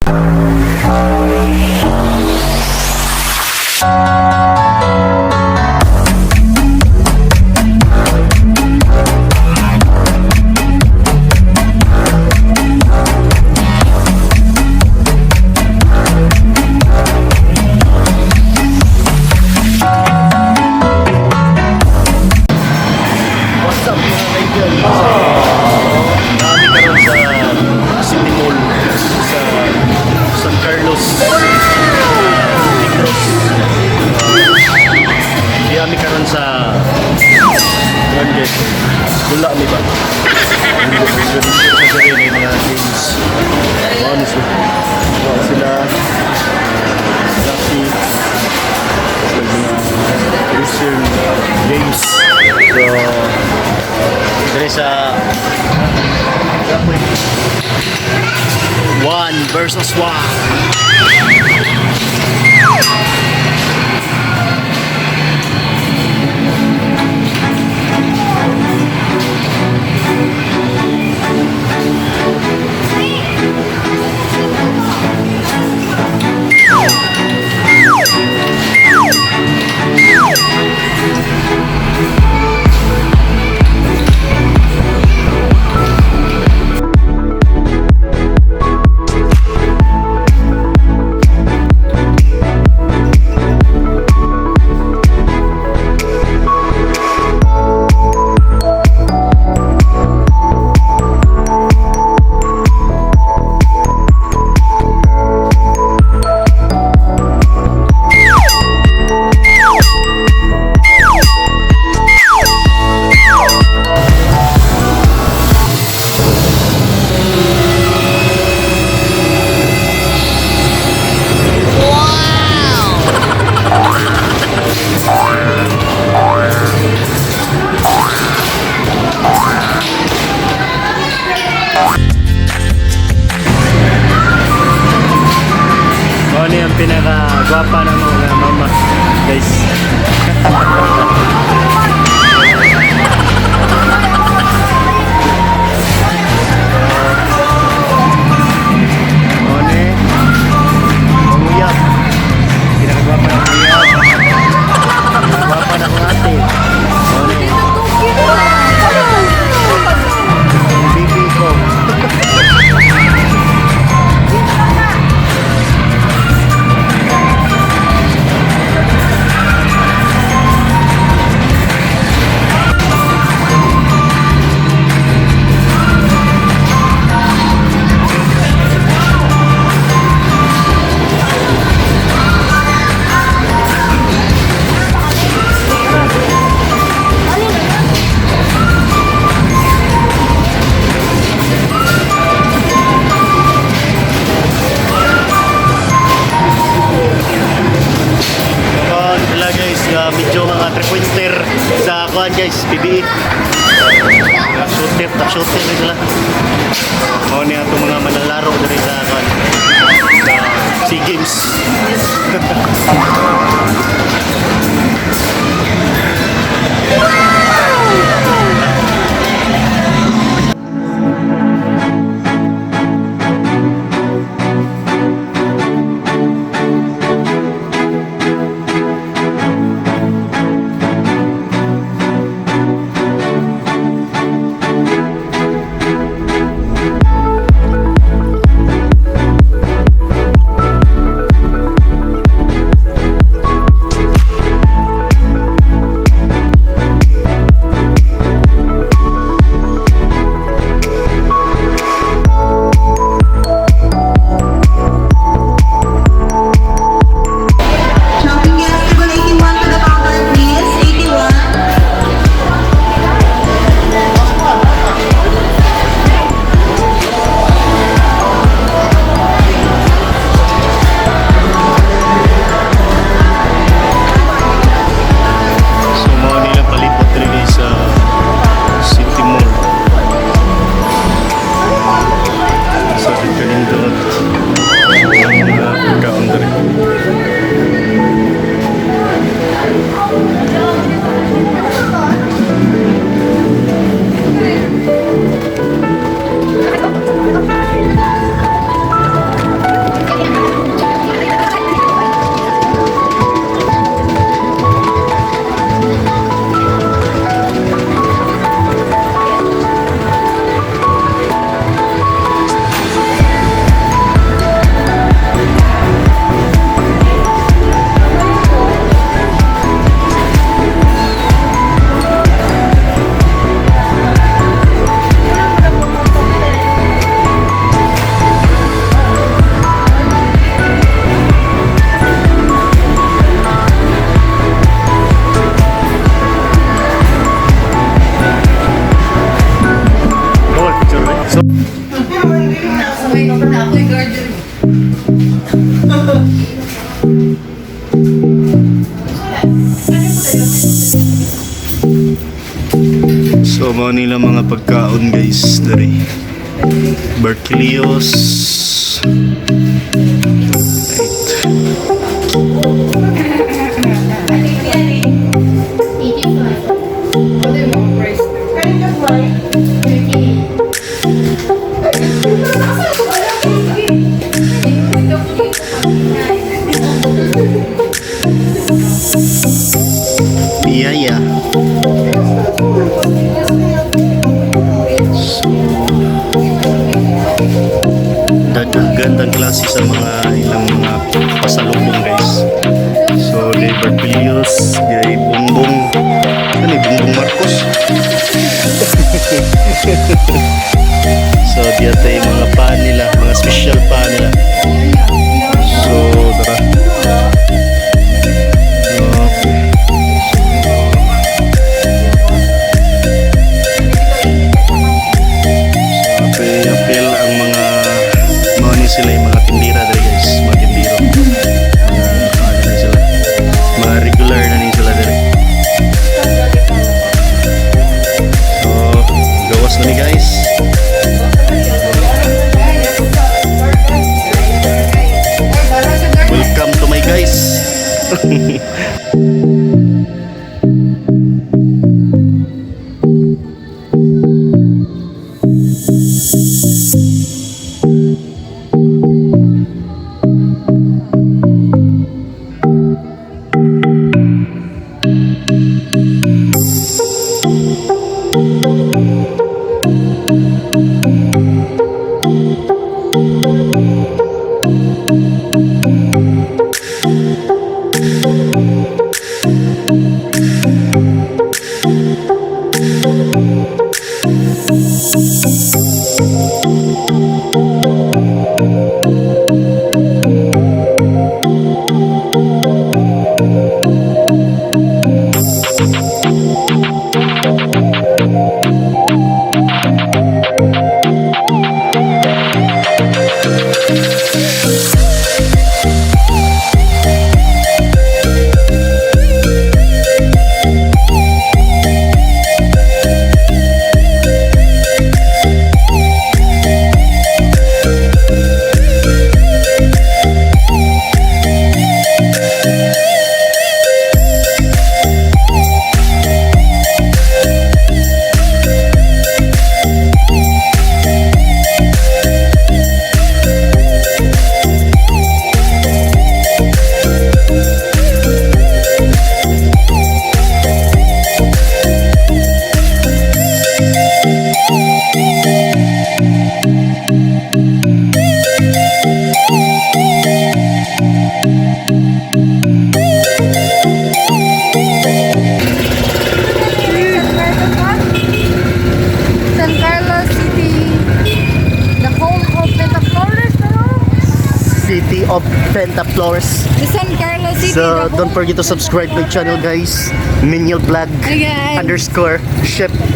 What's up, mga kaibigan? So, naa mi karon sa City Mall sa San Carlos, Negros. Diha mi karon sa kuan, guys. Wala mi ba? Sa diri may mga games. Mao ni sila. Mao sila. Lucky. Sa mga Christian games. So, diri sa one versus one. Mao ni ang pinaka-gwapa ng mga mama, guys. Mao ni ang uyab. Pinaka-gwapa ng uyab. Gwapa na akong ate. Mao ni. Ang bibi ko. Kon sila, guys, medyo mga 3-pointer sa kuan, guys, PBE. Shooter, top shooter rin sila. Mao ni atong mga manlalaro diri sa kuan sa SEA Games. So, mao nila mga pagkaon, guys, diri. Berkelios. Right. Ano yung mga price? Biyaya. So, gandang klase sa mga ilang mga pasalubong, guys. So, Libertilios, Gay Bongbong, ano eh, Bongbong Marcos? So, diya tayo mga pan nila, mga special pan nila. So, tara. Okay. Apil, apil ang mga mga ni sila yung mga tindira dere, guys, mga tindiro. Mga ano na sila. Mga regular na ni sila dere. So, gawas na ni, guys. Welcome to my guys. San Carlos, ha? San Carlos City, the home of Pentaflores, no? City of Pentaflores. The San Carlos City, So, the don't home forget to of subscribe my channel, guys. Miniel Vlog Ayan. _ship_guapa.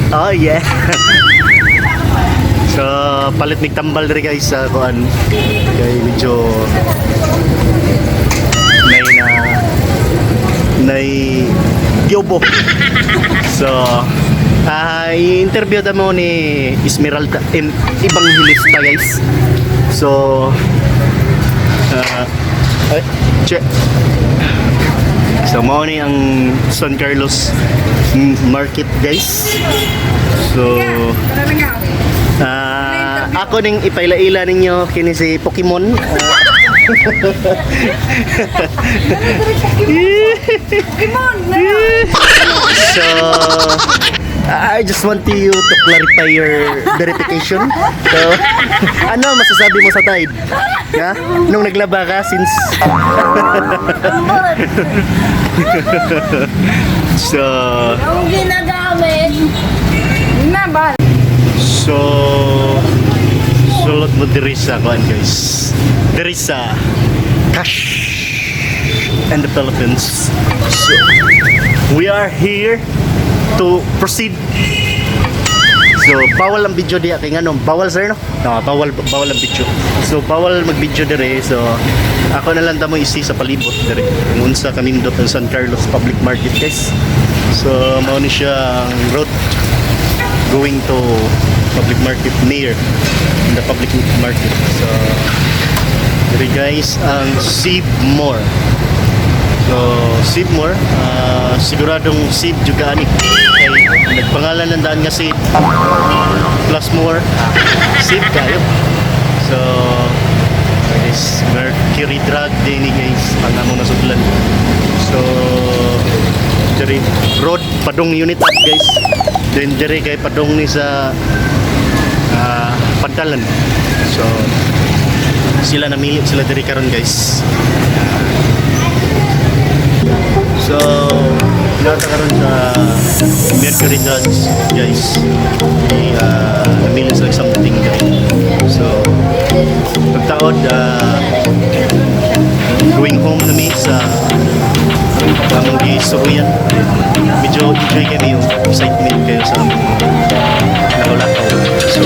Oh yeah. So, palit mig tambal diri, guys, sa kuan. Kay medyo nay na nay gyobo. So, i-interview ta mo ni Esmeralda M. Evangelista, guys. So, ay, che. So, mao ni ang San Carlos Market, guys. So, Tara na nga. Ako ning ipailaila ninyo kini si Pokemon. Pokemon! Na! So, I just want you to clarify your verification. So, ano masasabi mo sa Tide? Ha? Nung naglaba ka since. So, Ang ginagamit. Na ba? So, sulot mo diri sa kuan, guys. Diri sa cash and the Philippines. So, we are here to proceed. So bawal ang video diya kay nganong bawal, sir, no? No, bawal bawal ang video. So bawal mag-video dire. So ako na lang tamo isi sa palibot dire. Kung unsa kanindot ang San Carlos Public Market, guys. So mao ni siya ang road going to public market, near in the public market. So dire, guys, ang Save More. So, Save More, siguradong save juga ani. Kay nagpangalan ng daan nga save plus more, save kayo. So, guys, Mercury Drug din ni, guys, ang among nasudlan. So, diri road padung unit up, guys. Then diri kay padung ni sa Pantalan. So, sila namili sila diri karon, guys. So, nata karon sa Mercury Drugs, guys. May namili sila something, guys. So, pagtaod, going home na mi sa among gisuruyan. Medyo enjoy kami yung excitement kayo sa among lakaw-lakaw. So,